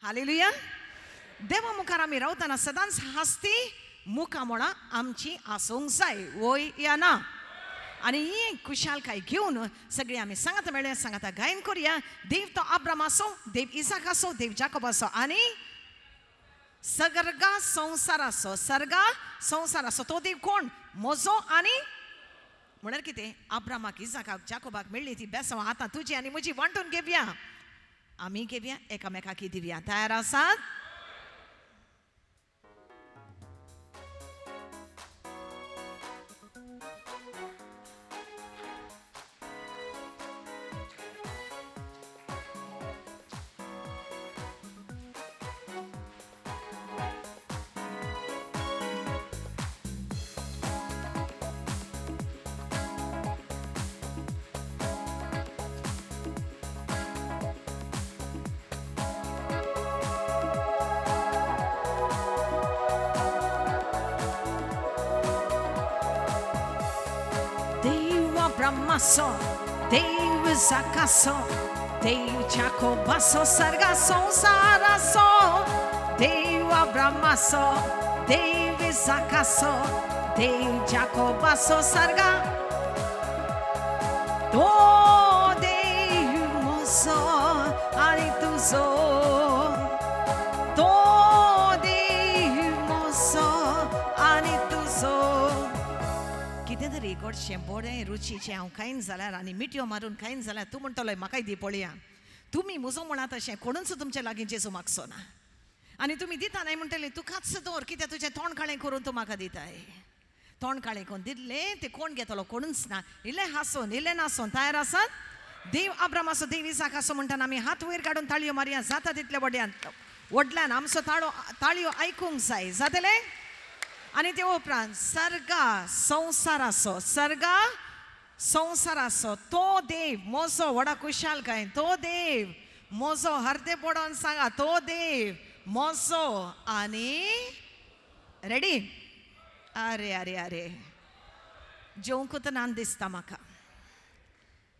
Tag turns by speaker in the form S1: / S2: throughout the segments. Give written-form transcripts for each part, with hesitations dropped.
S1: Hallelujah. देवा मुखार आमी रावतना सदांच हासती मुखामोळां आमची आसूंक जाय, वय या ना? आनी ही खुशालकाय घेवन सगळीं आमी सांगात मेळया, सांगाता गायन करुया. देव तो अब्राम आसो, देव इसाक आसो, देव जाकोब आसो आनी सर्गा संवसार आसो, सर्गा संवसार आसो. तो देव कोण? म्हजो. आनी म्हणल्यार कितें? अब्रामाक, इसाकाक, जाकोबाक मेळ्ळी ती बेसांव आतां तुजी आनी म्हजी वांटून घेवया, आमी घेवया, एकामेकाक दिवया. तयार आसात? Abraamaso, Dev Isakaso, Dev Jacobaso, सर्गा संसारासो. Dev Abraamaso, Dev Isakaso, Dev Jacobaso, सर्गा तो देव मोसो आनी तुजो, तो देव मोसो आनी तुजो. कितें तरी गोडशें बरें रुचीचें हांव खायन जाल्यार आनी मिठयो मारून खायन जाल्यार तूं म्हणटलो म्हाकाय दी पळया. तुमी म्हजो म्हणा तशें कोणूच तुमच्या लागीं जेजू मागचो ना. आनी तुमी दिता न्हय म्हणटले तुकाच दवर, कित्याक तुजें तोंड काळें करून तूं म्हाका दिताय. तोंड काळें करून दिल्लें तें कोण घेतलो? कोणूच ना. इल्लें हांसून इल्लें नासून. तयार आसात? देव अब्राम आसो, देव इसाक आसो म्हणटाना आमी हात वयर काडून ताळयो मारया जाता तितल्या व्हडल्यान व्हडल्यान. आमचो ताळो ताळयो आयकूंक जाय. जातलें? आनी ते उपरांत सर्गा संवसाराचो, सर्गा संवसाराचो तो देव म्हजो व्हडा खुशालकायेन, तो देव म्हजो हर्दे पडोन सांगा, तो देव म्हजो. आनी रेडी? अरे अरे अरे, जेवंकूच नान दिसता म्हाका.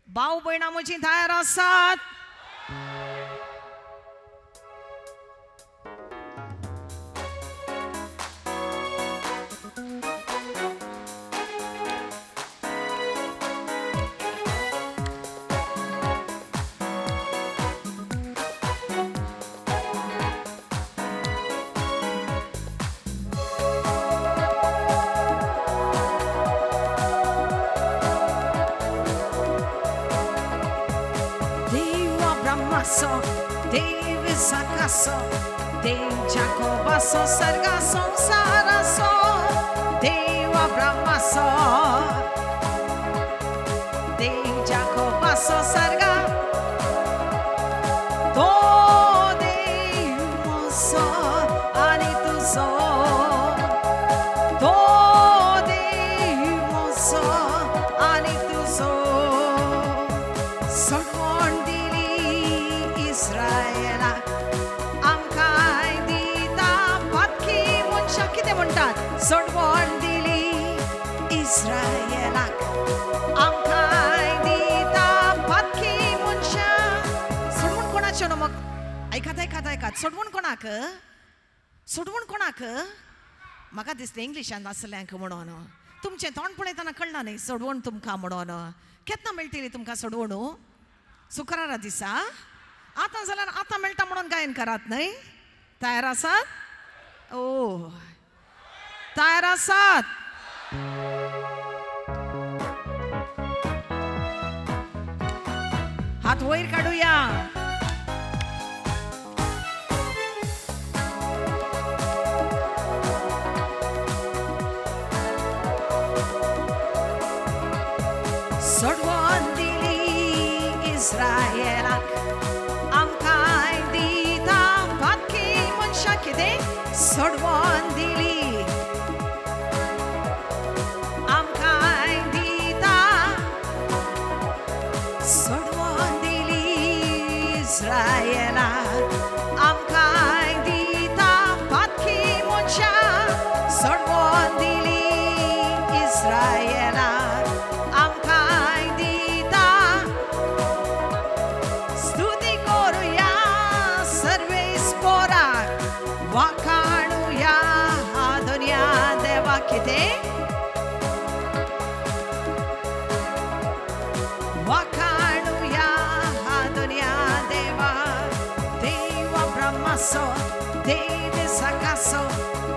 S1: भाव भयणां म्हजीं तयार आसात? Dev Isakaso, Dev Jacobaso, सर्गा संसारासो. Dev Abramaso, Dev Jacobaso, सर्गा तो देव मोसो आनी तुजो, तो देव मोसो आनी तुजो. सोडवण दिली इस्रायलाक, आमकांय दिता पातकी मनशां. कितें म्हणटात? सोडवण दिली इस्रायलाक, आमकांय दिता पातकी मनशां. सोडवण कोणाचें न्हू? मग आयकात आयकात आयकात. सोडवण कोणाक? सोडवण कोणाक? म्हाका दिसलें इंग्लिशान आसल्यांक म्हणून. तुमचें तोंड पळयतना कळना न्ही सोडवण तुमकां म्हणून. केन्ना मेळटली तुमकां सोडवण? शुक्रारा दिसा. आतां जाल्यार आतां मेळटा म्हणून गायन करात न्हय? तयार आसात? ओ तयार आसात? हात वयर काडुया. सोडवण दिली इस्रायलाक, आमकांय दिता पातकी मनशां. कितें? सोडवण दिली आमकांय दिता, सोडवण दिली इस्रायलाक, आमकांय दिता पातकी मनशां. सोडवण दिली इस्रायलाक, आमकांय दिता. स्तुती करुया सर्वेस्पर देव सकासो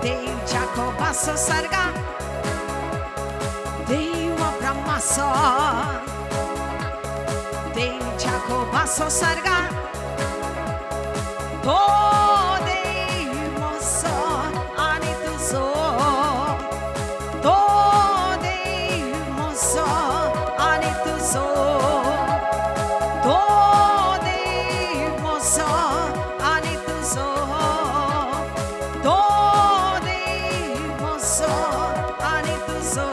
S1: देव जाकोबासो सर्गा देव ब्रह्मासो देव जाकोबासो सर्गा तो देव मोसो आनी तुजो तो देव मोसो आनी तुजो तो देव मोसो आनी तुजो तो देव मोसो आनी तुजो.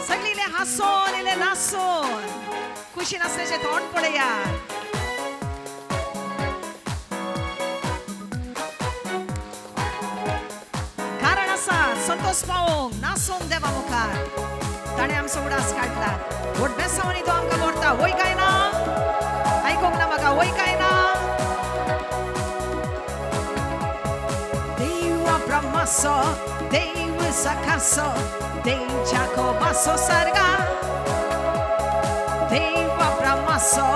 S1: सगळीले हांसोन इले नासून खुशी नासल्याचें तोंड पळयात. कारण आसा संतोष पावोवंक नासूंक देवा मुखार ताणें आमचो उडास काडला. व्हड बेसांवांनी तो आमकां व्हरता. वय काय ना? आयकूंक ना म्हाका. वय काय ना? देव ब्रह्मासो देव सखासो देव जाकोबासो सर्गा देव ब्रह्मासो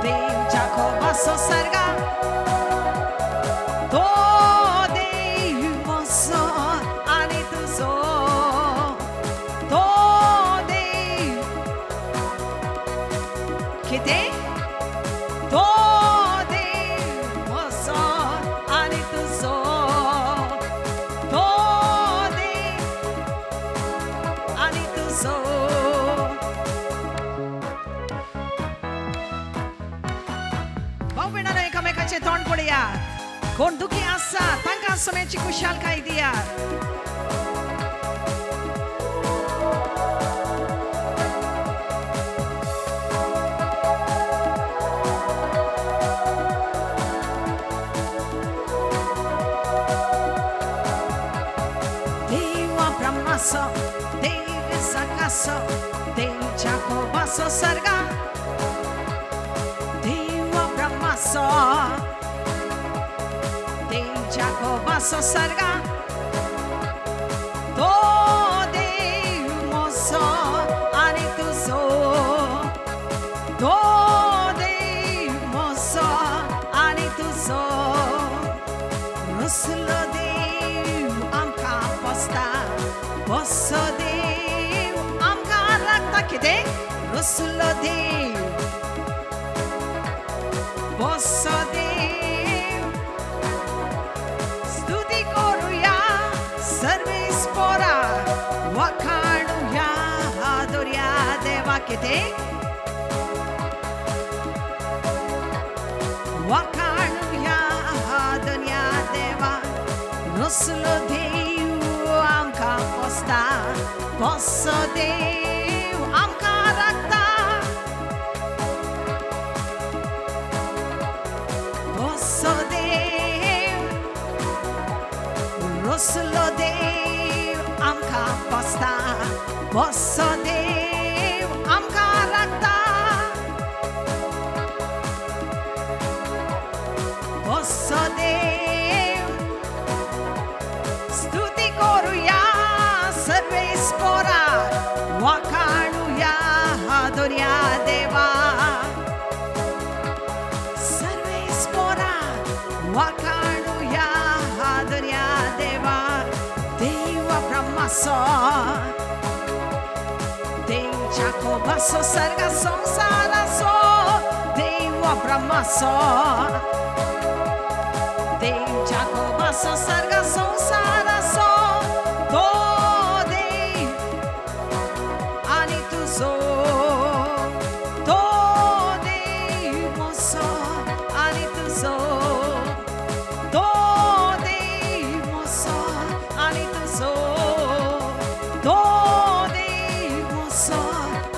S1: देव जाकोबासो सर्गा तो देव मोसो आनी तुजो तो देव कितें तो देव मोसो आनी तुजो तो देव आनी तुजो. भाव भयणांनो एकामेकाचें तोंड पळयात. कोण दुखी आसा तांकां सोम्याची खुशालकाय दियात. देव ब्रह्मासो देव सकासो देव जाकोबासो सर्गा देव ब्रह्मासो देव जाकोबासो सर्गा तो देव मोसो आनी तुजो तो देव मोसो आनी तुजो. रुसलो देव आमकां पोसता बसो देव आमकां राखता. कितें? रुसलो देव बसो देव स्तुती करुया सर्वेस पोरा वखाणुया दर्या देवा. कितें? वखाणुया दर्या देवा. रुसलो देव आमकां पोसता बसो देव आमकां राखता बसो देव रुसलो देव आमकां पोसता बसो देव आमकां राखता बसो देव स्तुती करुया सर्वेस पोरा वखाणुया दर्या देवा सर्वेस पोरा वखाणुया दर्या देवा. देव ब्रह्मासो देव जाकोबासो सर्गा संसारासो देव ब्रह्मासो देव जाकोबासो सर्गा संसारासो तो देव आनी तुजो तो देव मोसो आनी तुजो तो देव मोसो आनी तुजो तो देव मोसो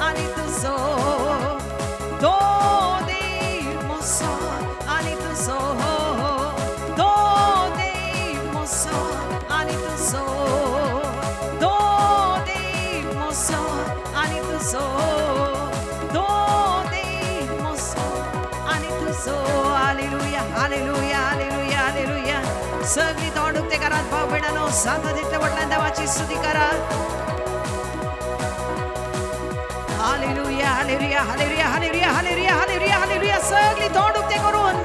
S1: आनी तुजो तो देव मोसो आनी तुजो तो देव मोसो आनी तुजो तो देव मोसो आनी तुजो तो देव मोसो आनी तुजो. हालेलुया हालेलुया हालेलुया हालेलुया. सगळी तोंड उक्ते करात भाव भयणांनो. जाता तितले व्हडल्यान देवाची स्तुती करात. Hallelujah hallelujah hallelujah hallelujah hallelujah hallelujah. सगळी तोंड उक्ते करून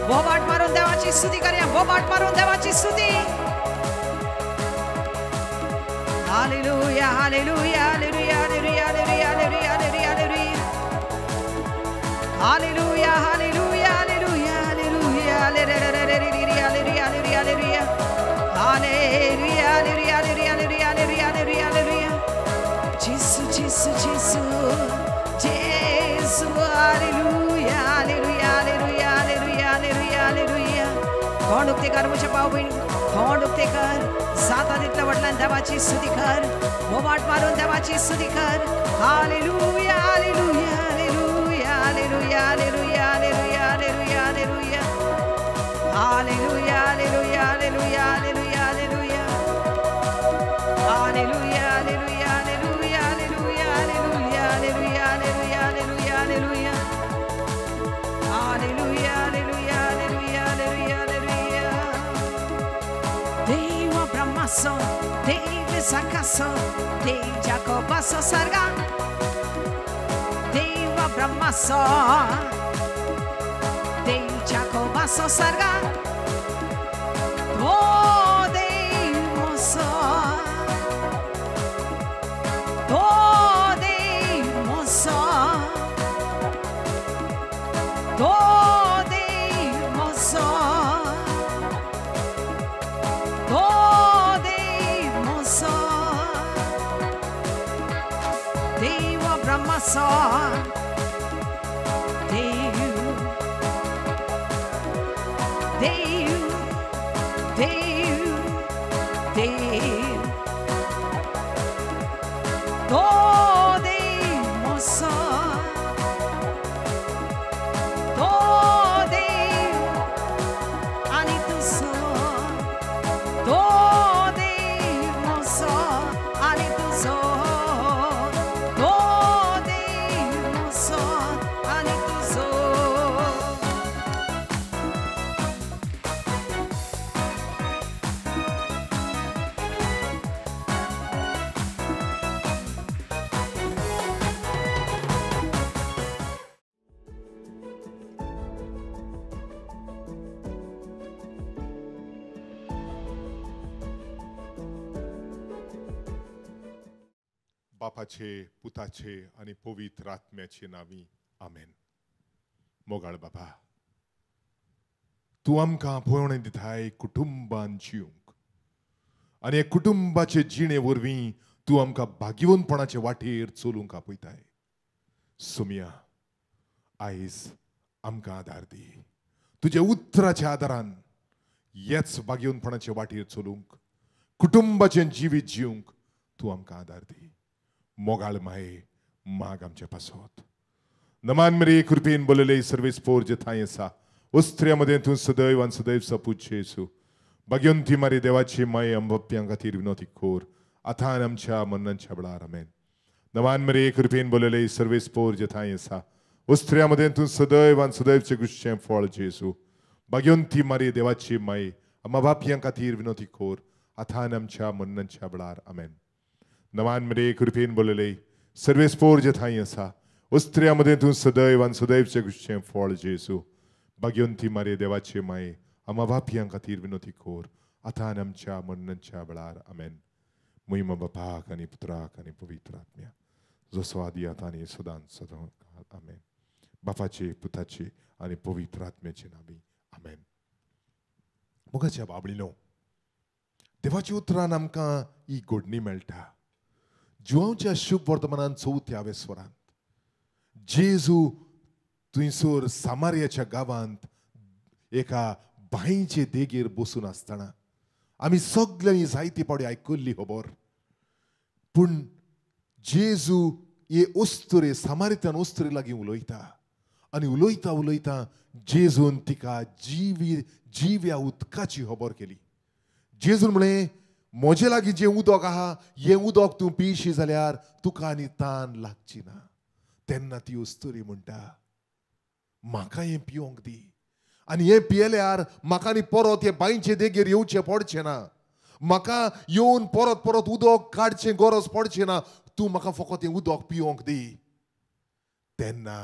S1: बोबाट मारून देवाची स्तुती करूया. बोबाट मारून देवाची स्तुती. Hallelujah, hallelujah, hallelujah, hallelujah, hallelujah, hallelujah, hallelujah. Hallelujah, hallelujah, hallelujah, hallelujah, hallelujah, hallelujah, hallelujah. Hallelujah, hallelujah, hallelujah, hallelujah, hallelujah, hallelujah. Gesù, Gesù, Gesù, Gesù, hallelujah, hallelujah, hallelujah, hallelujah, hallelujah, hallelujah. तोंड उक्ते कर म्हज्या भाव भयणी, तोंड उक्ते कर. जाता तितल्या व्हडल्यान देवाची स्तुती कर. बोबाट मारून देवाची स्तुती कर. Hallelujah, hallelujah, hallelujah, hallelujah, hallelujah, hallelujah, hallelujah, hallelujah. Hallelujah, hallelujah, hallelujah, hallelujah, hallelujah. Hallelujah, hallelujah, hallelujah, hallelujah, hallelujah, hallelujah, hallelujah, hallelujah, hallelujah. Hallelujah, hallelujah, hallelujah, hallelujah, hallelujah. देव ब्रह्मासो, देव इसाकासो, देव जाकोबासो सर्गा. देव ब्रह्मासो, देव जाकोबासो सर्गा. तो देव मोसो, तो देव मोसो, तो देव मोसो, तो देव मोसो. देव ब्रह्मासो, देव देव देव देव. तो देव मोसो, तो देव आनी तुजो, तो देव मोसो आनी तुजो, तो देव मोसो आनी तुजो.
S2: बापाचे, पुताचे आनी पवित्र आत्म्याचे नांवी आमेन. मोगाळ बाबा, तूं आमकां पळोवणें दिताय कुटुंबान जिवंक आनी कुटुंबाचे जिणे वरवीं तूं आमकां भाग्यवंतपणाचे वाटेर चलूंक आपयताय. सोमिया, आयज आमकां आदार दी. तुज्या उतराच्या आदारान हेच भाग्यवंतपणाचे वाटेर चलूंक, कुटुंबाचें जिवीत जिवंक तूं आमकां आदार दी. मोगाळ माये, माग आमचे पासत. नमान मेरे कृपेन बोलले सर्वेस पोर जे थांय आसा ओस्त्र्या मदें तूं सदैव आनी सदैव सपूत जेजू. भाग्यवंती मारी देवाची माये अंबप्यां खातीर विनोती कोर आतां आनी आमच्या मरणाच्या वेळार. आमेन. नमान मेरे कृपेन बोलले सर्वेस पोर जे थांय आसा ओस्त्र्या मदें तूं सदैव आनी सदैवचें गुश्चें फळ जेजू. भाग्यवंती मारी देवाची माये आमा बापयां खातीर विनोती कोर आतां आनी आमच्या मरणाच्या वेळार. आमेन. नमान मेरे कृपेन बोलले सर्वेस पोर जे थांय आसा ओस्त्र्या मदें तूं सदैव आनी सदैवचें गुश्चें फळ जेजू. भाग्यवंती मारे देवाचे माये आमा बापयां खातीर विनोती कोर आतां आनी आमच्या मरणाच्या वेळार. आमेन. महिमा बापाक आनी पुत्राक आनी पवित्र आत्म्या, जसो आदी आतां आनी सदां सदां. आमेन. बापाचे, पुताचे आनी पवित्र आत्म्याचे नांवी आमेन. मोगाच्या बाबळीनो, देवाच्या उतरान आमकां ही घडणी मेळटा. जुवांच्या शुभ वर्तमानान चवथ्या वेस्वरांत जेजू थंयसर सामारियाच्या गांवांत एका बांयचे देगेर बसून आसतना आमी सगल्यांनी जायते फावटी आयकल्ली खबर. पूण जेजू हे अस्तुरे, सामारितान अस्तुरे लागीं उलयता आनी उलयता उलयता जेजून तिका जिव्या उदकाची खबर केली. जेजून म्हळें, म्हजे लागीं जें उदक आहा हें उदक तूं पिशी जाल्यार तुका आनी तान लागची ना. तेन्ना ती अस्तुरी म्हणटा, म्हाका हें पिवंक दी आनी हें पियेल्यार म्हाका आनी परत हे बांयचे देगेर येवचें पडचें ना, म्हाका येवन परत परत उदक काडचें गरज पडचें ना, तूं म्हाका फकत हें उदक पिवंक दी. तेन्ना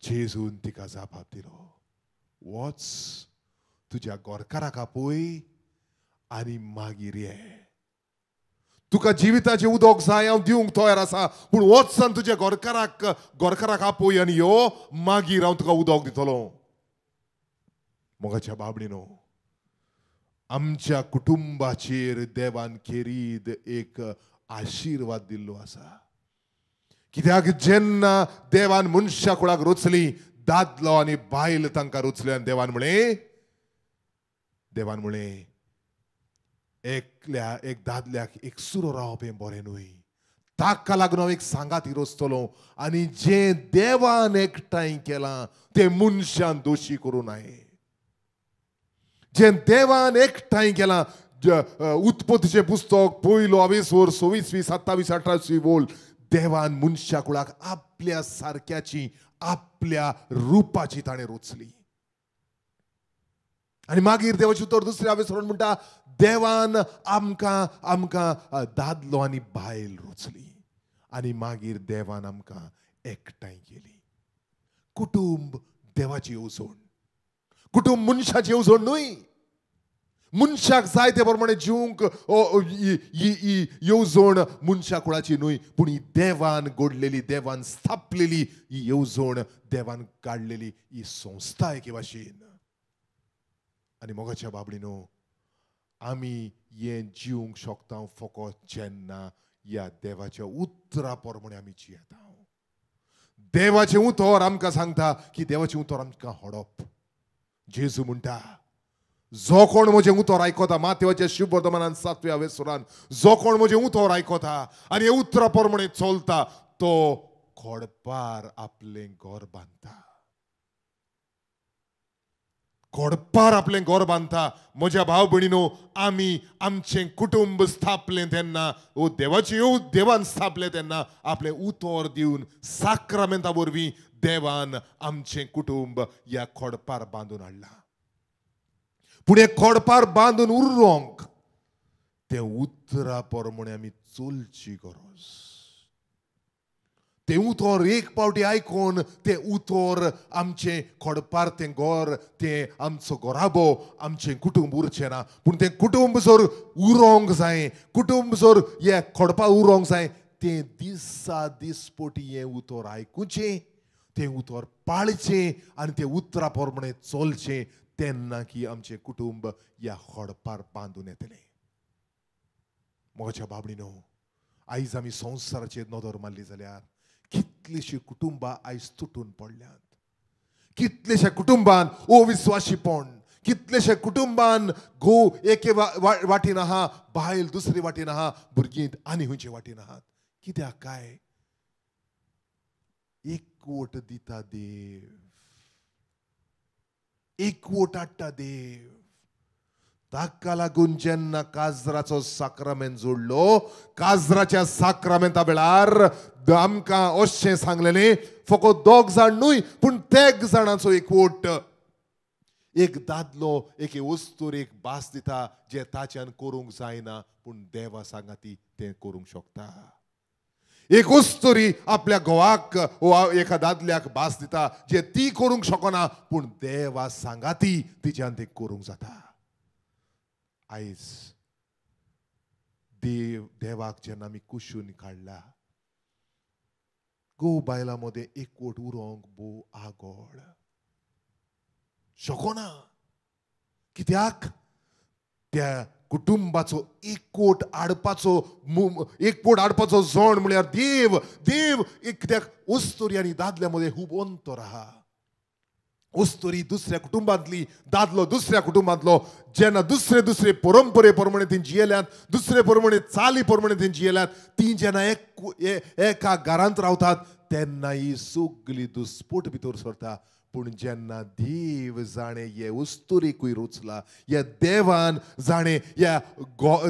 S2: जेजून तिका जाप दिलो, वच तुज्या गोरकाराक आपय आनी मागीर ये. तुका जिविताचें उदक जाय हांव दिवंक तयार आसा, पूण वच आनी तुज्या गोरकाराक आपय आनी यो, मागीर हांव तुका उदक दितलो. मोगाच्या बाबडीनो, आमच्या कुटुंबाचेर देवान खेरीद एक आशिर्वाद दिल्लो आसा. कित्याक जेन्ना देवान मनशा कुळाक रोचली, दादलो आनी बायल तांकां रोचली आनी देवान म्हणलें एकल्या एक दादल्याक एक सुरो रावप हें बरें न्हय, ताका लागून हांव एक सांगात रोचतलो आनी जें देवान एकठांय केलां तें मनशान दोशी करूं नये. जें देवान एकठांय केलां, उत्पत्तीचें पुस्तक पयलो अवेसोर 26 27 28 बोल, देवान मनशा कुळाक आपल्या सारक्याची आपल्या रुपाची ताणें रोचली. आनी मागीर देवाचें उतर दुसऱ्या अवेसोरान म्हणटा, देवान आमकां आमकां दादलो आनी बायल रोचली आनी मागीर देवान आमकां एकठांय केली. कुटुंब देवाची येवजण, कुटुंब मनशाची येवजण न्हय. मनशाक जाय ते प्रमाणे जिवंक येवजण मनशा कुळाची न्हय, पूण ही देवान घडलेली, देवान स्थापलेली ही येवजण, देवान काडलेली ही संस्था एके भाशेन. आनी मोगाच्या बाबडीनो, आमी हें जिवंक शकता फकत जेन्ना ह्या देवाच्या उतरा प्रमाणे आमी जियेता. देवाचें उतर आमकां सांगता की देवाचें उतर आमकां हडप. जेजू म्हणटा, जो कोण म्हजें उतर आयकता, मातेवाच्या शुभवर्तमानान 7व्या वेसरान, जो कोण म्हजें उतर आयकता आनी हे उतरा प्रमाणे चलता तो खोडपार आपलें घर बांदता. खोडपार आपलें घर बांदता. म्हज्या भाव भयणीनो, आमी आमचें कुटुंब स्थापलें तेन्ना, ओ देवाचें देवान स्थापलें तेन्ना आपलें उतर दिवन साक्रामेंता वरवीं देवान आमचें कुटुंब ह्या खोडपार बांदून हाडलां. पूण हें खोडपार बांदून उरोंक तें उतरा प्रमाणे आमी चलची गरज. तें उतर एक पावटी आयकून तें उतर आमचें खोडपार, तें घर, तें आमचो घराबो, आमचें कुटुंब उरचें ना. पूण तें कुटुंब जर उरोंक जाय, कुटुंब जर हे खोडपार उरोंक जाय, तें दिसा दिसपटी हें उतर आयकुचें, तें उतर पाळचें आनी तें उतरा प्रमाणे चलचें, तेन्ना की आमचें कुटुंब ह्या खोडपार बांदून येतलें. म्हज्या बाबडीनो, आयज आमी संवसाराचेर नदर मारली जाल्यार कितलींशीं कुटुंबां आयज तुटून पडल्यांत. कितलेशा कुटुंबान अविस्वाशीपण, कितलेशा कुटुंबान घोव एके वाटेन आहा, बायल दुसरे वाटेन आहा, भुरगीं आनी खंयचे वाटेन आहात. कित्याक काय एकवट दिता देव, एकवट हाडटा देव. ताका लागून जेन्ना काजराचो साक्रामेंत जोडलो, काजराच्या साक्रामेंता वेळार आमकां अशें सांगलेलें, फकत 2 जाण न्हय पूण 3 जाणांचो एकवट. एक दादलो एके वस्तूर एक भास दिता जे ताच्यान करूंक जायना, पूण देवा सांगाती तें करूंक शकता. एक वस्तुरी आपल्या घोवाक वा एका दादल्याक भास दिता जे ती करूंक शकना, पूण देवा सांगाती तिच्यान तें करूंक जाता. आयज देव देवाक जेन्ना आमी कुशून काडला, घोव बायलां मदें एकवट उरोंक भोव आगोळ शकना. कित्याक त्या कुटुंबाचो एकवट हाडपाचो, एकवट हाडपाचो जोण म्हळ्यार देव. देव कित्याक अस्तुरी आनी दादल्या मदें खूब अंतर आहा. अस्तुरी दुसऱ्या कुटुंबांतली, दादलो दुसऱ्या कुटुंबांतलो. जेन्ना दुसरे दुसरे परंपरे प्रमाणे ती जियेल्यात, दुसरे प्रमाणे चाली प्रमाणे ती जियेल्यात, ती जेन्ना एका घरांत रावतात तेन्ना ही सगली दुस्पोट भितर सरता. पूण जेन्ना देव जाणें हे अस्तुरेकूय रोचला, ह्या देवान जाणें ह्या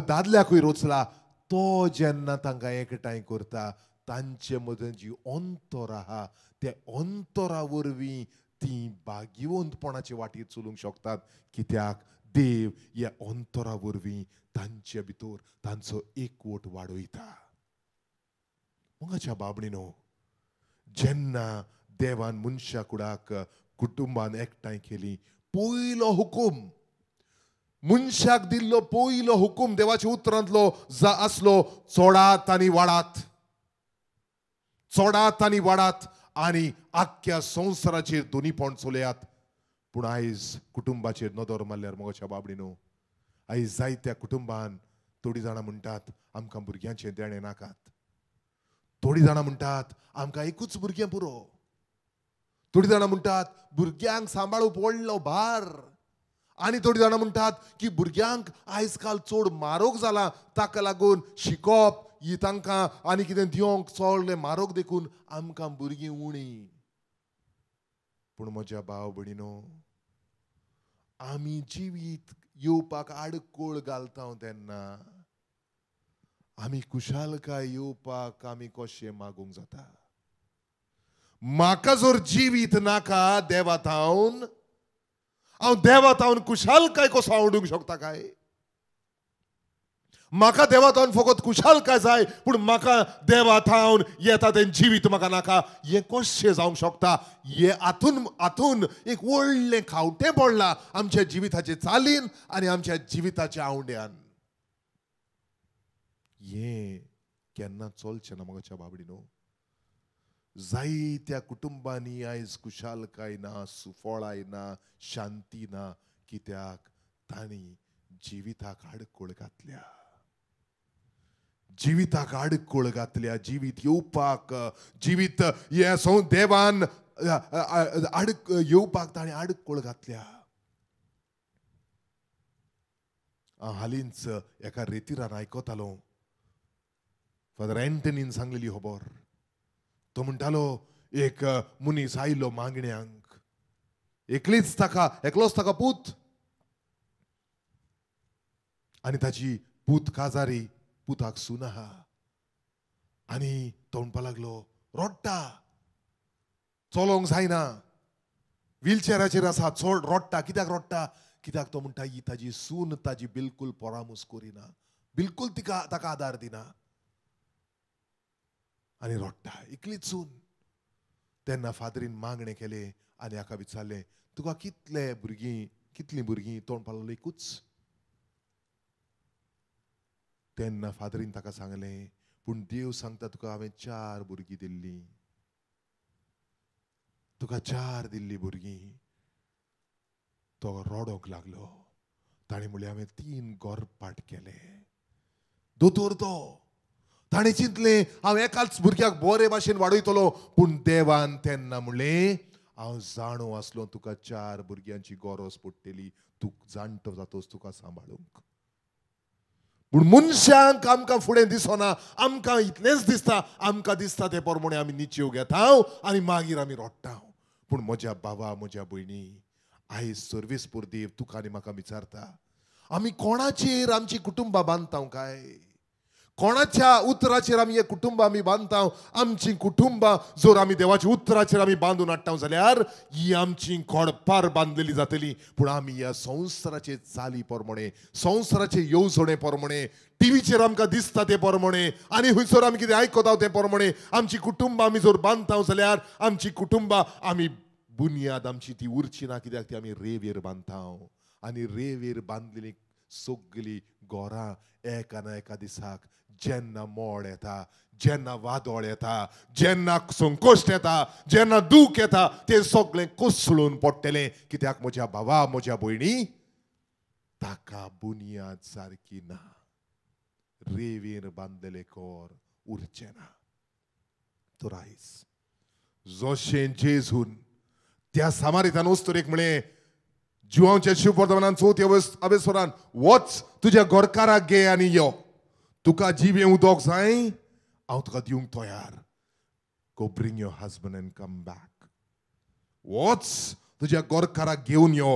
S2: दादल्याकूय रोचला, तो जेन्ना तांकां एकठांय करता, तांचे मदीं जी अंतर आहा त्या अंतरा वरवीं ती भाग्यवंतपणाचे वाटेर चलूंक शकतात. कित्याक देव ह्या अंतरा वरवीं तांचे भितर तांचो एकवट वाडयता. मोगाच्या बाबडीनो, जेन्ना देवान मनशा कुडाक कुटुंबान एकठांय केली, पयलो हुकूम मनशाक दिल्लो, पयलो हुकूम देवाच्या उतरांतलो आसलो, चोडात आनी वाडात, चोडात आनी वाडात आनी आख्ख्या संवसाराचेर दोनीपण चलयात. पूण आयज कुटुंबाचेर नदर मारल्यार मोगाच्या बाबडीनो, आयज जायत्या कुटुंबान थोडीं जाणां म्हणटात आमकां भुरग्यांचें देणें नाकात, थोडीं जाणां म्हणटात आमकां एकूच भुरगें पुरो, थोडीं जाणां म्हणटात भुरग्यांक सांबाळूंक व्हडलो भार, आनी थोडीं जाणां म्हणटात की भुरग्यांक आयज काल चड म्हारग जालां, ताका लागून शिकप ही तांकां आनी कितें दिवंक चडलें म्हारग देखून आमकां भुरगीं उणी. पूण म्हज्या भाव भयणीनो, आमी जिवीत येवपाक आडखळ घालता तेन्ना आमी खुशालकाय येवपाक आमी कशें मागूंक जाता? म्हाका जर जिवीत नाका देवा थावन, हांव देवा थावन खुशालकाय कसो आवडूंक शकता काय? म्हाका देवा थावन फकत खुशालकाय जाय, पूण म्हाका देवा थावन येता तें जिवीत म्हाका नाका, हें कशें जावंक शकता? हें हातून हातून एक व्हडलें खावटें पडलां आमच्या जिविताचे चालीन आनी आमच्या जिविताच्या आवड्यान. हें केन्ना चलचें ना म्हज्या बाबडीनो. जायत्या कुटुंबांनी आयज खुशालकाय ना, सुफळाय ना, शांती ना, कित्याक तांणी जिविताक आडखळ घातल्या, जिविताक आडखळ घातल्या. जिवीत येवपाक, जिवीत हें देवान येवपाक ताणें आडखळ घातल्या. हांव हालींच एका रेतिरान आयकतालो, फादर एंटनीन सांगलेली खबर. तो म्हणटालो एक मनीस आयलो मागण्यांक, एकलीच ताका, एकलोच ताका पूत, आनी ताची पूत काजारी, पुताक सून आहा, आनी तो म्हणपा लागलो रडटा, चलोंक जायना, व्हीलचेराचेर आसा, चड रडटा. कित्याक रडटा? कित्याक तो म्हणटा ही ताजी सून ताजी बिलकूल परामूस करिना, बिलकूल तिका ताका आदार दिना आनी रडटा, इकलीच सून. तेन्ना फादरीन मागणें केलें आनी हाका विचारलें, तुका कितले भुरगीं, कितलीं भुरगीं? तो म्हणपाक लागलो एकूच. तेन्ना फादरीन ताका सांगलें, पूण देव सांगता तुका हांवें 4 भुरगीं दिल्लीं, तुका 4 दिल्लीं भुरगीं. तो रडोंक लागलो. ताणें म्हणलें हांवें 3 गोरपाट केले. दोतोर तो, ताणें चिंतलें हांव एकाच भुरग्याक बरे भाशेन वाडयतलो, पूण देवान तेन्ना म्हणलें हांव जाणो आसलो तुका 4 भुरग्यांची गरज पडटली, तूं जाणटो जातोच तुका सांबाळूंक. पूण मनशांक आमकां फुडें दिसना, आमकां इतलेंच दिसता, आमकां दिसता ते प्रमाणे आमी निचेव घेता आनी मागीर आमी रडटा. पूण म्हज्या बाबा, म्हज्या भयणी, आयज सर्वीस पुरदेव तुका आनी म्हाका विचारता, आमी कोणाचेर आमची कुटुंबां बांदता काय? कोणाच्या उतराचेर आमी हे कुटुंबां आमी बांदता? आमची कुटुंबां जर आमी देवाच्या उतराचेर आमी बांदून हाडटा जाल्यार ही आमची खोडपार बांदलेली जातली. पूण आमी ह्या संवसाराचे चाली प्रमाणे, संवसाराचे येवजणे प्रमाणे, टिवीचेर आमकां दिसता ते प्रमाणे आनी खंयसर आमी कितें आयकता ते प्रमाणे आमची कुटुंबां आमी जर बांदता जाल्यार आमची कुटुंबां आमी बुन्याद आमची ती उरची ना, कित्याक ती आमी रेवेर बांदता आनी रेवेर बांदलेली सगळीं घरां एका ना एका दिसाक जेन्ना मोड येता, जेन्ना वादळ येता, जेन्ना संकश्ट येता, जेन्ना दूख येता, तें सगळें कोसळून पडटलें. कित्याक म्हज्या भावा, म्हज्या भयणी, ताका बुन्याद सारकी ना, रेवेर बांदलेलें घर उरचें ना. तर आयज जशें जेजून त्या सामारितान अस्तुरेक म्हणलें, जिवांच्या शिववर्तमानान 4 अवेस्वरान, वच तुज्या घरकाराक घे आनी यो, तुका जिवें उदक जाय हांव तुका दिवंक तयार. Go bring your husband and come back. वच तुज्या घरकाराक घेवन यो,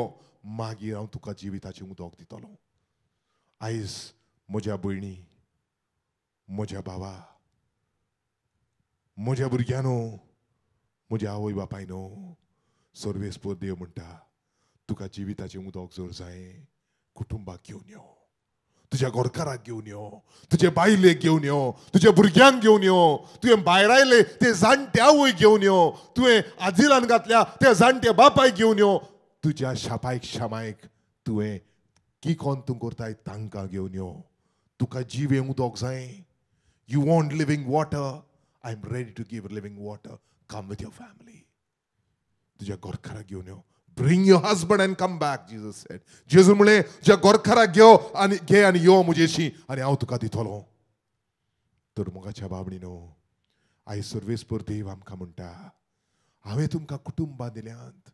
S2: मागीर हांव तुका जिविताचें उदक दितलो. आयज म्हज्या भयणी, म्हज्या भावा, म्हज्या भुरग्यांनो, म्हज्या आवय बापायनो, सर्वेस्पर देव म्हणटा तुका जिविताचें उदक जर जाय कुटुंबाक घेवन यो, तुज्या घरकाराक घेवन यो, तुजे बायलेक घेवन यो, तुज्या भुरग्यांक घेवन यो, तुवें भायर आयले ते जाणटे आवय घेवन यो, तुवें आजिलान घातल्या त्या जाणट्या बापायक घेवन यो, तुज्या शापायक शामायक तुवें की कोण तूं करताय तांकां घेवन यो. तुका जिवें उदक जाय. You want living water, I am ready to give living water. Come with your family. तुज्या घरकाराक घेवन यो. Bring your husband and come back, Jesus said. जेजू म्हणलें तुज्या घरकाराक घेव आनी घे आनी यो म्हजेशी आनी हांव तुका दितलो. तर मोगाच्या बाबणीनो, आयज सर्वेस्पर देव आमकां म्हणटा, हांवें तुमकां कुटुंबां दिल्यांत.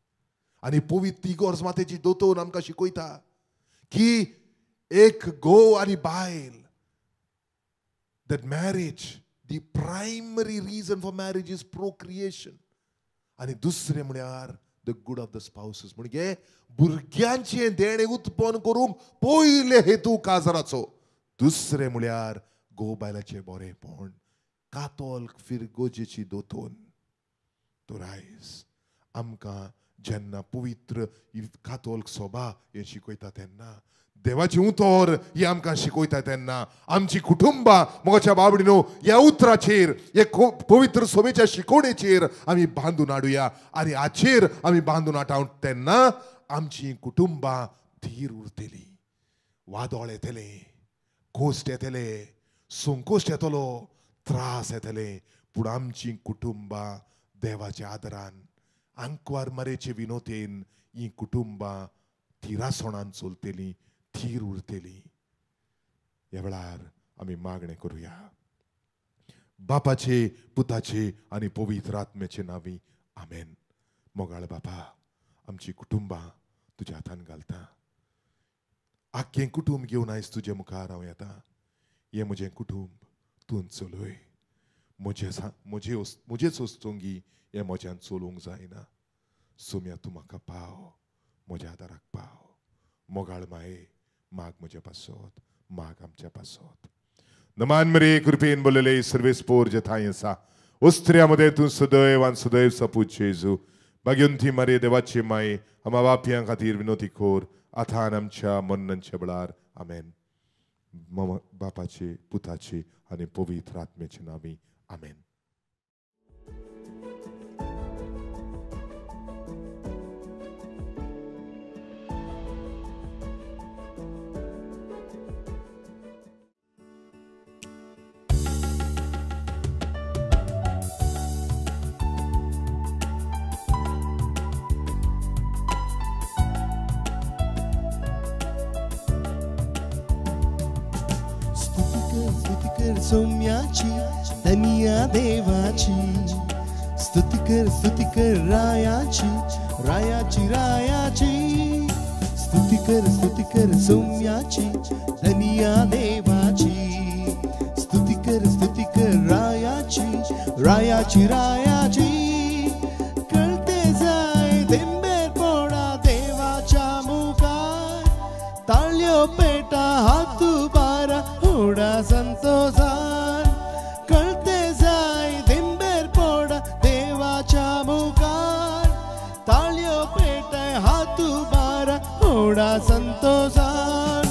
S2: आनी पवित्र इगोर्ज मातेची दोतोर आमकां शिकयता की एक घोव आनी बायल, that marriage, the primary reason for marriage is procreation. आनी दुसरें म्हळ्यार the good of the spouses, म्हणजे भुरग्यांचें देणें उत्पन्न करूंक पयले हेतू काजराचो. दुसरें म्हळ्यार घोव बायलाचें बरेंपण, कातोल्क फिरगोजेची दोतोन. तर आयज आमकां जेन्ना पवित्र कातोल्क सोबा हें शिकयता तेन्ना, देवाचें उतर हें आमकां शिकयता तेन्ना, आमची कुटुंबां मोगाच्या बाबडीनो ह्या उतराचेर, हे पवित्र सोबेच्या शिकवणेचेर आमी बांदून हाडुया आनी हाचेर आमी बांदून हाडटा तेन्ना आमची कुटुंबां थीर उरतलीं. वादळ येतलें, कोश्ट येतले, संकोश्ट येतलो, त्रास येतले, पूण आमची कुटुंबां देवाच्या आदरान, आंकवार मारेचे विनोतेन ही कुटुंबां थिरासणान चलतलीं, थीर उरतली. ह्या वेळार आमी मागणें करुया. बापाचे, पुताचे आनी पवित्र आत्म्याचे नांवी आमेन. मोगाळ बापा, आमची कुटुंबां तुज्या हातान घालता. आख्खें कुटुंब घेवन आयज तुजे मुखार हांव येता. हें म्हजें कुटुंब तूं चलय. म्हजेच वस्तुंगी हें म्हज्यान चलोवंक जायना. सोम्या, तूं म्हाका पाव, म्हज्या आदाराक पाव. मोगाळ माये, माग म्हज्या पासत, माग आमच्या पासत. नमान मरे कृपेन बोलले सर्वेस्पोर जेथाय आसा उस्त्र्या मध्ये तूं सदैव आनी सदैव सपूत जेजू, भाग्यवंती मरे देवाची माये, आमा बापयां खातीर विनोती खोर आतां आमच्या मरणाच्या वेळार. आमेन. बापाचे, पुताचे आनी पवित्र आत्म्याचे नांवी आमेन.
S3: सौम्याची धनिया देवाची, स्तुती कर रायाची, रायाची रायाची. स्तुती कर सौम्याची धनिया देवाची, स्तुती कर रायाची, रायाची रायाची. कळते जाय तेंबेर पोडा देवाच्या मुखार, ताळयो पेटा हातू बारा होडा संतोषान. कळते जाय दिंबेर पोडा देवाच्या मुखार, ताळयो पेटाय हातू बारा होडा संतोषान.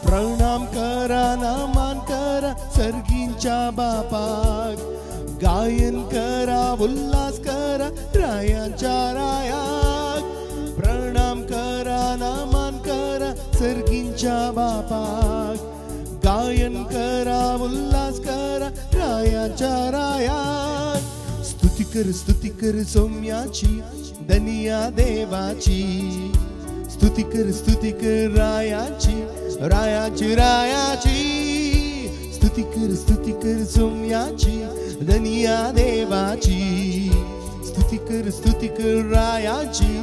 S3: प्रणाम करा नमन करा सर्गींच्या बापाक, गायन करा उल्हास करा रायांच्या रायाक. प्रणाम करा नमन करा सर्गींच्या बापाक, गायन करा उल्हास करा रायाच्या रायाक. स्तुती कर सौम्याची धनिया देवाची, स्तुती कर रायाची, रायाची रायाची. स्तुती कर सौम्याची धनिया देवाची, स्तुती कर रायाची,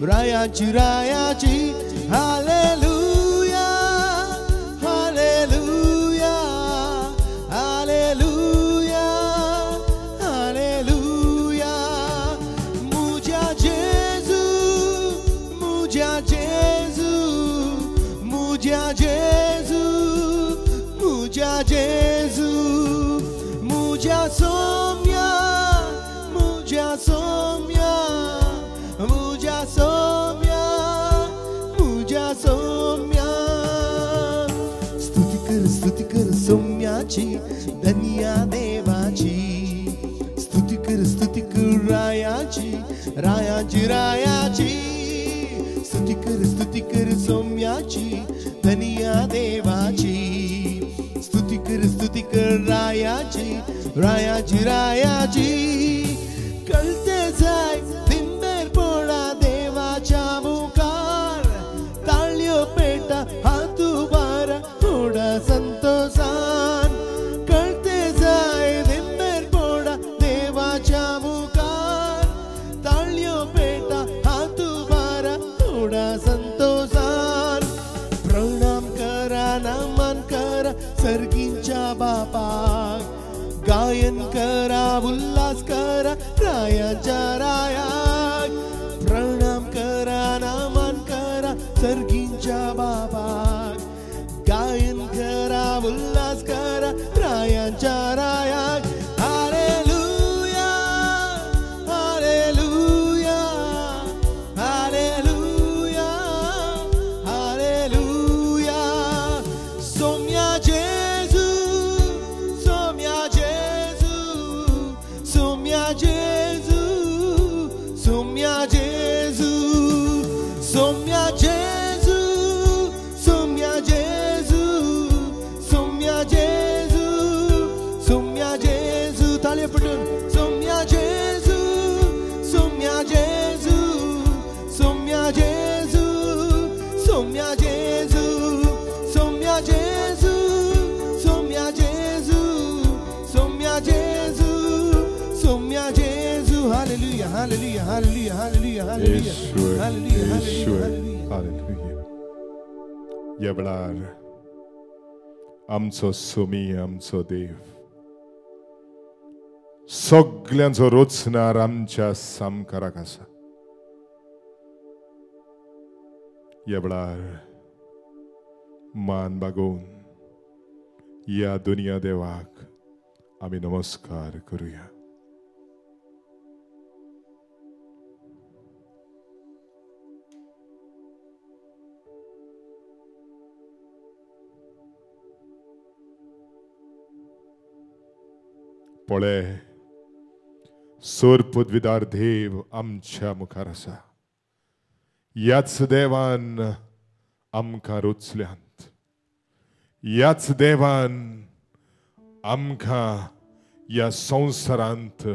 S3: रायाची रायाची. हालेलुया हालेलुया हालेलुया हालेलुया. मुझ्या जेजू, मुझ्या जेजू, मुझ्या जेजू, मुझ्या जेजू, मुझ्या सौम्या, मुझ्या सौम्या, मुझ्या सौम्या, मुझ्या सौम्या. सोम्याची धन्या देवाची स्तुती कर रायाची रायाची रायाची स्तुती कर सोम्याची धन्या देवाची स्तुती कर रायाची रायाची रायाची कळते जाय दिंबेर पोडा देवाच्या मुखार ताळयो पेटा हात उबारा पोडा संतोषान कळते जाय दिंबेर पोडा देवाच्या मुखार ताळयो पेटा हात उबारा पोडा संतोषान प्रणाम करा नमन करा सर्गींच्या बापाक गायन करा उल्हास करा रायाच्या रायाक प्रणाम करा नमन करा सर्गींच्या बापाक गायन करा उल्हास करा रायाच्या रायाक हालेलुया हालेलुया हालेलुया हालेलुया सोम्या जेजू सोम्या जेजू सोम्या जेजू सोम्या जेजू सोम्या जेजू सोम्या जेजू सोम्या जेजू सोम्या जेजू ताळयो पडून सोम्या जेजू सोम्या जेजू सोम्या जेजू सोम्या जेजू सोम्या जेजू सोम्या जेजू सोम्या जेजू सोम्या जेजू hallelujah hallelujah hallelujah hallelujah hallelujah hallelujah
S2: Yeshua,
S3: hallelujah
S2: hallelujah. ह्या वेळार आमचो सोमी आमचो देव सगल्यांचो रोचणार आमच्या सामकाराक आसा. ह्या वेळार मान बागोवन ह्या दुनिया देवाक आमी नमस्कार करुया. पळय सोर पदवीदार देव आमच्या मुखार आसा. ह्याच देवान आमकां रोचल्यांत, ह्याच देवान आमकां ह्या संवसारांत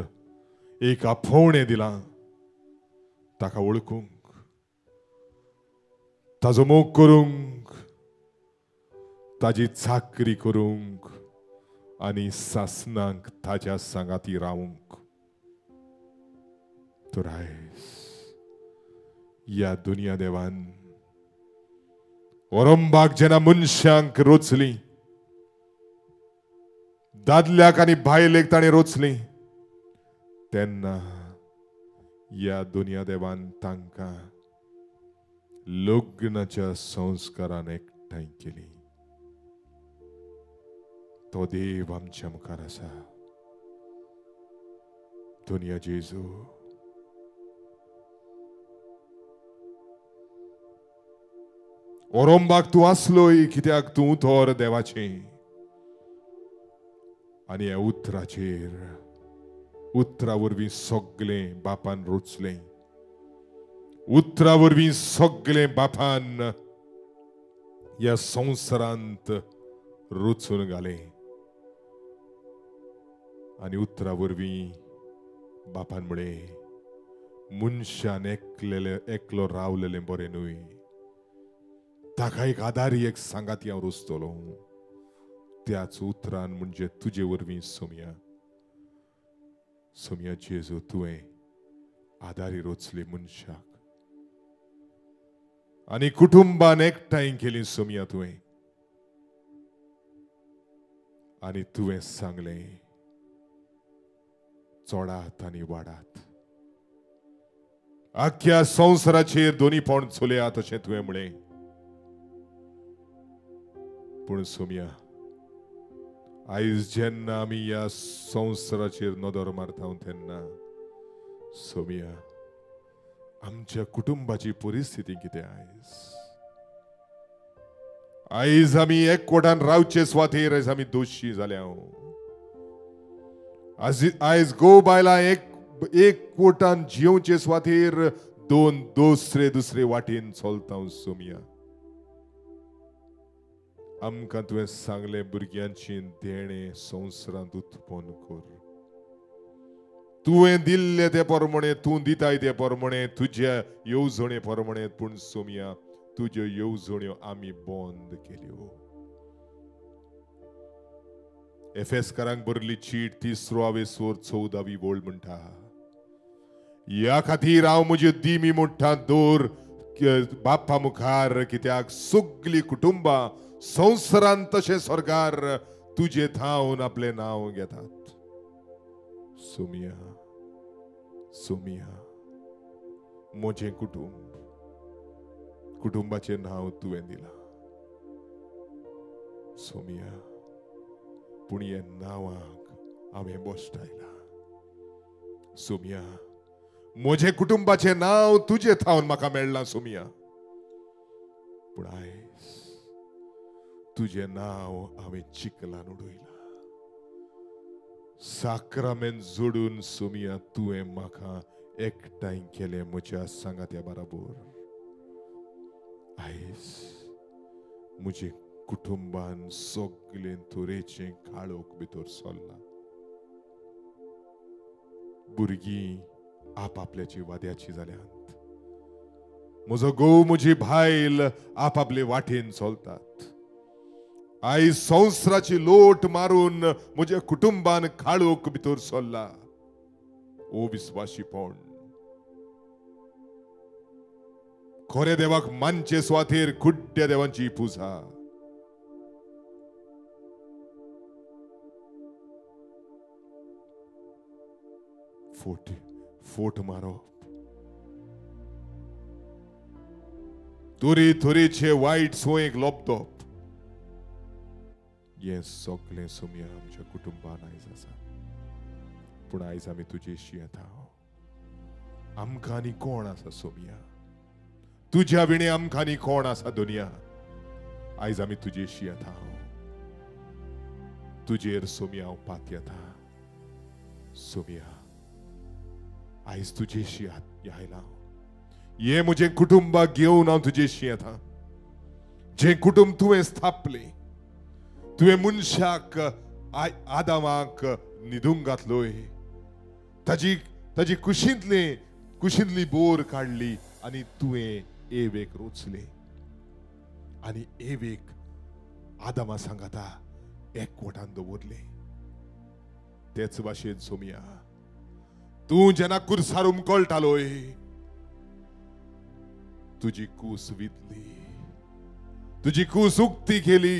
S2: एक आपोवणें दिलां ताका वळखूंक, ताजो मोग करूंक, ताजी चाकरी करूंक आनी सासनांक ताज्या सांगाती रावूंक. तर आयज ह्या दुनिया देवान ओरंबाक जेन्ना मनशांक रोचली, दादल्याक आनी बायलेक ताणें रोचली, तेन्ना ह्या दुनिया देवान तांकां लग्नाच्या संस्कारान एकठांय केली. तो देव आमच्या मुखार आसा. दुनिया जेजू ओरंबाक तूं आसलोय कित्याक तूं उतर देवाचें आनी ह्या उतराचेर उतरा वरवीं सगळें बापान रोचलें, उतरा वरवीं सगळें बापान ह्या संवसारांत रोचून घालें आनी उतरा वरवीं बापान म्हळें मनशान एकलो रावलेलें बरें न्हय, ताका एक आदारी एक सांगाती हांव रोचतलो. त्याच उतरान म्हणजे तुजे वरवीं सोम्या सोम्या जेजू तुवें आदारी रोचली मनशाक आनी कुटुंबान एकठांय केली सोम्या तुवें आनी तुवें सांगलें चोडात आनी वाडात, आख्या संवसाराचेर दोनी पोण चलयात अशें तुवें म्हळें. पूण सोम्या आयज जेन्ना आमी ह्या संवसाराचेर नदर मारता तेन्ना सोम्या आमच्या कुटुंबाची परिस्थिती कितें आयज? आयज आमी एकवटान रावचे सुवातेर आयज आमी दोशी जाल्या. आयज गो बायलां एकवटान जियोवचे सुवातेर दोन दुसरे दुसरे वाटेन चलता सोमिया. आमकां तुवें सांगलें भुरग्यांची देणें संवसारांत उत्पन्न कर. तुवें दिल्ले ते प्रमाणे, तूं दिताय ते प्रमाणे, तुज्या येवजणे प्रमाणे. पूण सोमिया तुज्यो येवजण्यो आमी बंद केल्यो. एफेसकारांक बरली चीट 3 14 वळ म्हणटा, ह्या खातीर हांव म्हज्यो दिमी मोडटा दवर बाप्पा मुखार, कित्याक सगलीं कुटुंबां संवसारांत तशें स्वर्गार तुजे थावन आपलें नांव घेतात. सोमिया, सोमिया, म्हजें कुटुंब, कुटुंबाचें नांव तुवें दिलां सोमिया, पूण ह्या नांवाक हांवें बोश्टायलां. सोमिया, म्हजें कुटुंबाचें नांव तुजें थावन म्हाका मेळ्ळां सोमिया, पूण आयज तुजें नांव हांवें चिखलान उडयलां. साक्रामेंत जोडून सोमिया तुवें म्हाका एकठांय केलें म्हज्या सांगात्या बराबर. आयज म्हजें कुटुंबान सगळें तरेचें काळोख भितर सरलां. भुरगीं आपापल्याची वाद्याची जाल्यांत. म्हजो घोव म्हजी बायल आपापले वाटेन चलतात. आयज संवसाराची लोट मारून म्हज्या कुटुंबान काळोख भितर सरला. ओ विस्वाशीपण, खऱ्या देवाक मानचे सुवातेर कुड्ड्या देवांची पुजा. फोट फोट मारप, तरे तरेचे वायट सोयेक लोपदप, हें सगळें सोमिया आमच्या कुटुंबान आयज आसा. पूण आयज आमी तुजेशी येता. आमकां आनी कोण आसा सोमिया? तुज्या विणे आमकां आनी कोण आसा दुनिया? आयज आमी तुजेशी येता. तुजेर सोमिया हांव पातयेता. सोमिया, आयज तुजेशी आयला. हें म्हजें कुटुंबाक घेवन हांव तुजेशी येता. जें कुटुंब तुवें स्थापलें, तुवें मनशाक आदामाक न्हिदूंक घातलोय, ताजी ताजी कुशींतली बोर काडली आनी तुवें एवेक रोचलें आनी एवेक आदामा सांगाता एकवटान दवरलें. तेच भाशेन सोमिया, तूं जेन्ना कुर्सार उमकळटालोय तुजी कूस वितली, तुजी कूस उक्ती केली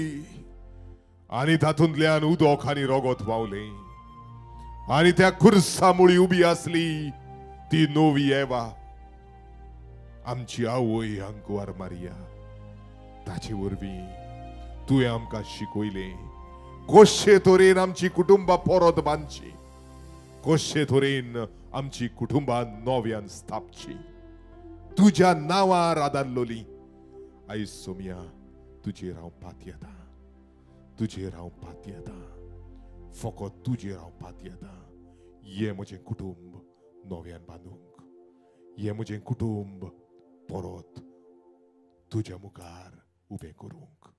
S2: आनी तातूंतल्यान उदक आनी रगत व्हांवलें आनी त्या कुर्सा मुळी उबी आसली ती नवी एवा, आमची आवय अंकुवार मारिया. ताचे वरवीं तुवें आमकां शिकयलें कशे तरेन आमची कुटुंबां परत बांदची, कशे तरेन आमची कुटुंबां नव्यान स्थापची. तुज्या नांवार आदारलोली आयज सोमिया तुजेर हांव पातयेता, तुजेर हांव पातयेता, फकत तुजेर हांव पातयेता. हें म्हजें कुटुंब नव्यान बांदूंक, हें म्हजें कुटुंब परत तुज्या मुखार उबें करूंक.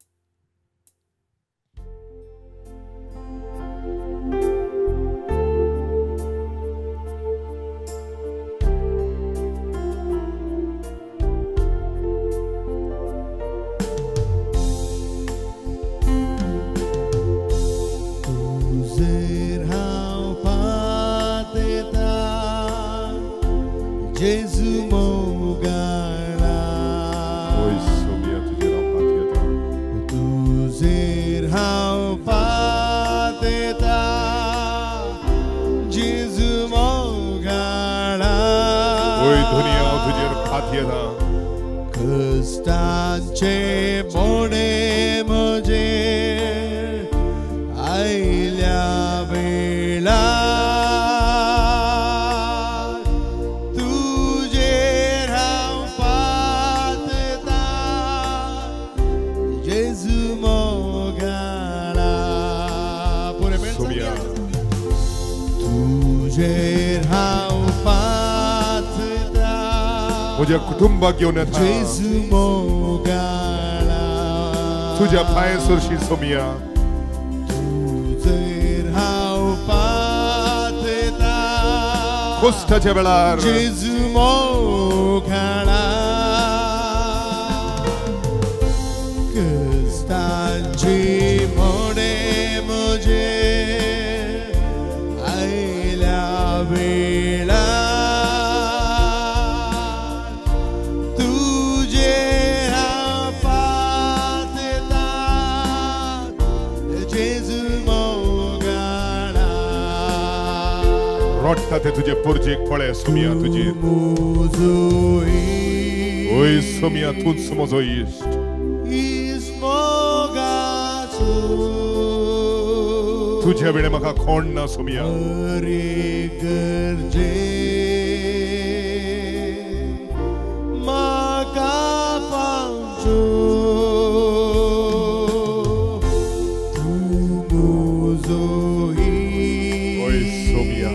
S3: Jesu mogala,
S2: oi Somiya तुजेर हांव पातयेता,
S3: तुजेर हांव पातयेता, जेजू मोगाळा.
S2: ओय धोनी हांव तुजेर पातयेता,
S3: कश्टांचे मोडे म्हजेर आयल्या वेळार तुजेर हांव पातयेता, जेजू
S2: सोम्या.
S3: तुजेर हांव पातता,
S2: म्हज्या कुटुंबाक घेवन येता
S3: जेजू मोगाळा,
S2: तुज्या पांय सरशी सोम्या.
S3: तुजेर हांव पातता,
S2: कोश्टाच्या वेळार
S3: जेजू मोगाळा, क्रिस्ताची मोडे म्हजे आयल्या वेळार, तुजेर हांव पातता, जेजू मोगाळा.
S2: रोडटा ते तुजे पोरजेक पळय सोम्या तुजेर. ओय सोम्या, तूंच म्हजो इश्ट. तुज्या वेळे म्हाका कोण ना सोम्या.
S3: गरजे म्हाका पावचो, तूं म्हजो
S2: ओय सोम्या.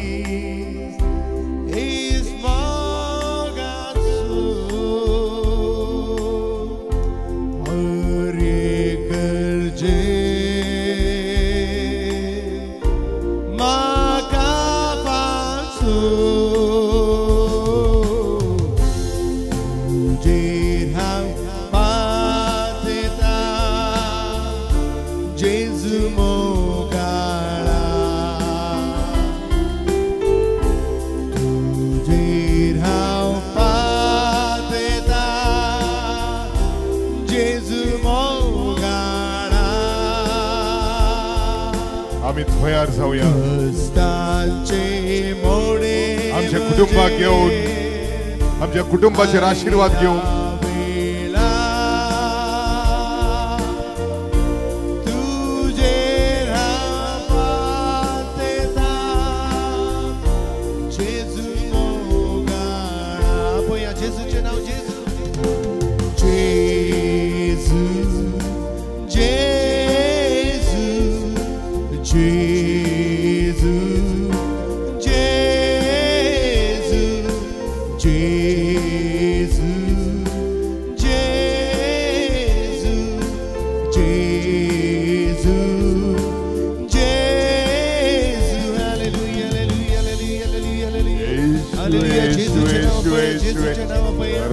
S3: इश्ट मोगाचो, हर गरजे म्हाका पावचो, तुजेर हांव पातता, जेजू मोगाळा, तुजेर हांव पातता, जेजू मोगाळा.
S2: आमी तयार जावया
S3: क्रिस्ताचे मोडे
S2: आमच्या कुटुंबाक घेवन, आमच्या कुटुंबाचेर आशिर्वाद घेवन,
S3: तुजेर हांव पातता, जेजू मोगाळा. पळया जेजूचें नांव, जेजू जेजू जेजू जेजू जेजू जेजू जेजू जेजू जेजू. हालेलुया हालेलुया हालेलुया हालेलुया हालेलुया. जेजूचें नांव पळया, जेजूचें नांव पळया.